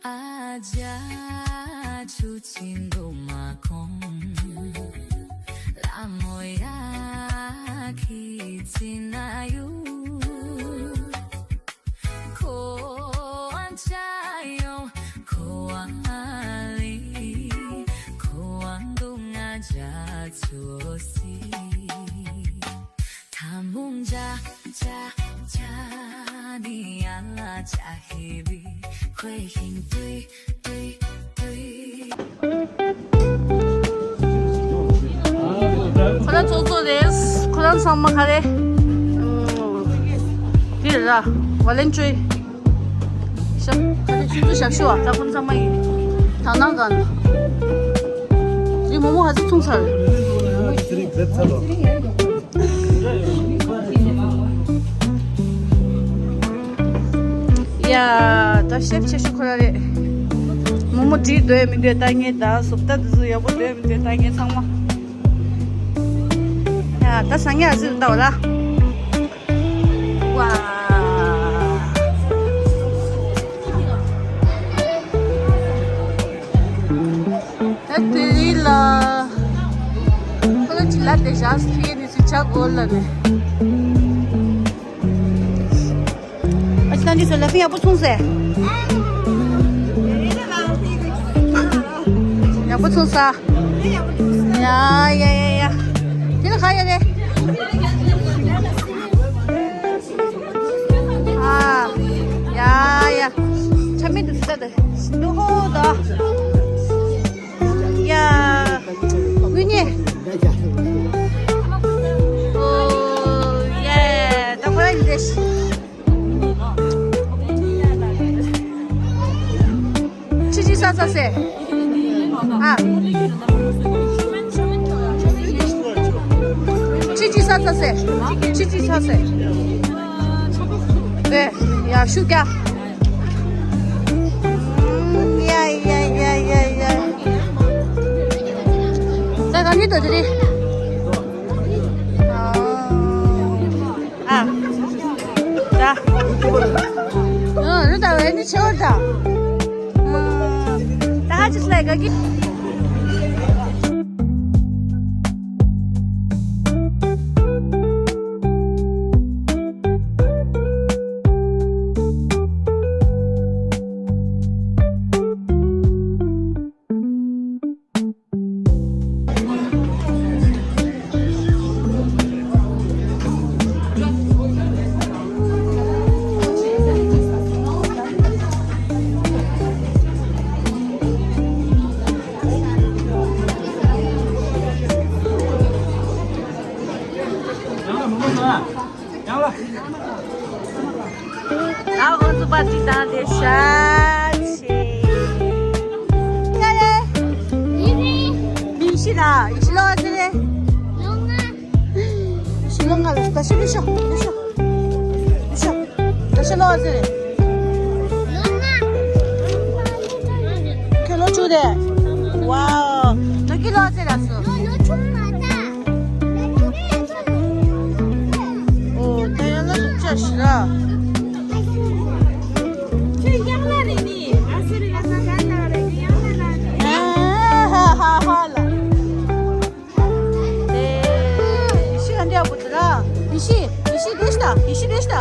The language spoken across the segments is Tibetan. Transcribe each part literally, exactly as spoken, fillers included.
ཨ་ཅག་ཆུ་ཆེན་འདུག་མ་ཁོང་ལ་མོ་ཡ་ཁི་ཅི་ན་ཡུ། ཁོ་ཨ་ཅག་ཡོང་ཁོ་ཨ་ལི་ཁོ་ཨ་འདུག་ང་ཅག་ཆུ་སི། ཐ་མུང་ཅག་ཅག་ཅག་ནི་ཡ་ལ་ཅག་ཧི་བི་ཁོའི་ཧིང་ཏུའི་ཏུའི་ཏུའི། ཁོ་རང་ཚོགས་གཙོ་རེད། ཁོ་རང་ཚང་མ་ག་རེ། འདི་ར་ཝ་ལན་ཅུའི་ཞབས་ཁ་ནས་ཆུ་ཚོད་ཞབས་ཞུ་བ་ད་ཁོ་ཚང་མ་ཡིན། དང་ནང་གང་། འདི་མོ་མོ་ཧ་ཙི་ཚུང་ཚར། ཡ་ད་ཤེབ་ཆེ་ཤོས་ཁོ་རང་རེད། མོ་མོ་བྲིས་འདོད་མི་འདོད་ལྟ་ངེས་ད་སུབ་ད་དུ་ཡག་པོ་འདོད་མི་འདོད་ལྟ་ངེས་ཚང་མ། ཡ་ད་སང་ཉིན་ཨ་ཙི་ལྟ་བ་ལ། ཝ། ད་དེ་རིང་ལ་ཁོ་ལ་ཅི་ལ་དེ་ཞག་ཕི་ནི་སུ་ཆ་གོ་ལ་ནི། ཨ་ཅི་ད་འདི་ཚོ་ལ་ཕི་ཡག་པོ་ཚུང་སེ། ཡག་པོ་ཚུང་ས། ཡ་ཡ་ཡ་ཡ། དེ་ལ་ཁ་ཡ་རེད། ཨ། ཡ་ཡ། ཆ་མེད་དུ་ཟ་དེ། ནུ་ཧོ་ད། ཡ། ངུ་ཉེ། ཨོ། ཡ། ད་ཁོ་རང་ཡིན་དེ། ཆི་ཆི་ས་ས་སེ། ཨ། ཆི་ཆི་ས་ས་སེ། ཆི་ཆི་ས་སེ། རེད། ཡ་ཤུ་ཀྱ། ཡ་ཡ་ཡ་ཡ་ཡ། ད་ག་ནི་དོ་དེ་རེད། ཨ། ད། ཨ། རུ་ད་བས་ནི་ཆེ་བར་ད། ཨ། ད་ཧ་ཅི་སི་ལ་ག་གི། ད་ཁོ་ཚོ་པར་ཅིག་བཏང་སྟེ་ཤ་ཆེ། ཡ་ཡ། མི་ཤི་ལ། ཡི་ཤི་ལོ་ཨ་ཙི་རེད། ལོ་ལྔ། ཡི་ཤི་ལོ་ལྔ་ལ་ད་ཤི་ལི་ཤོ་ལི་ཤོ་ལི་ཤོ། ད་ཤི་ལོ་ཨ་ཙི་རེད། ལོ་ལྔ། ཁྱོད་ལོ་བཅུ་རེད། ཝའོ། ད་ཁྱོད་ལོ་ཨ་ཙི་རེད་སོ། ལོ་ལོ་ཆུང་མ་ད། ཨོ། ད་ཡང་ལ་ལུག་ཅག་ཞིག་ར། ཁྱོད་ཡང་ལ་རེད་ནི། ཨ་སི་རི་ལ་ས་ག་ལ་རེད་ནི། ཡང་ལ་ལ་རེད། ཧ་ཧ་ཧ་ལ། དེ་ཤི་ག་འདྲ་བུ་དུ་ར། ཡི་ཤི་ཡི་ཤི་དེ་ཤི་ད་ཡི་ཤི་དེ་ཤི་ད།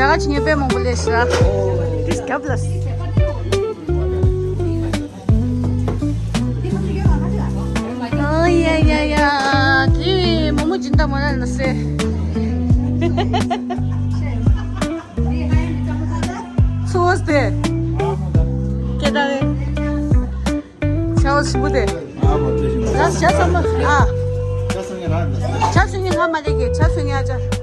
ཨ་ཅི་ངས་དཔེ་མང་པོ་ལས་ཤག་དེ་སྐབས་ལ། ཨོ་ཡ་ཡ་ཡ། དེ་མོ་མོ་སྦྱིན་བདག་མ་ན་ན་སེ། ཚུ་བོ་སྟེ། སྐད་བརྡ་རེད། ཆ་བོ་ཞིམ་པོ་དེ། ཨ་མ་དེ་བཞིན་ད་ཇ་ཚང་མ་ཨ། ཇ་ཚང་ངེ་རག་ད། ཇ་ཚང་ངེ་ང་མ་ལེགས་གི་ཇ་ཚང་ངེ་ཨ་ཅག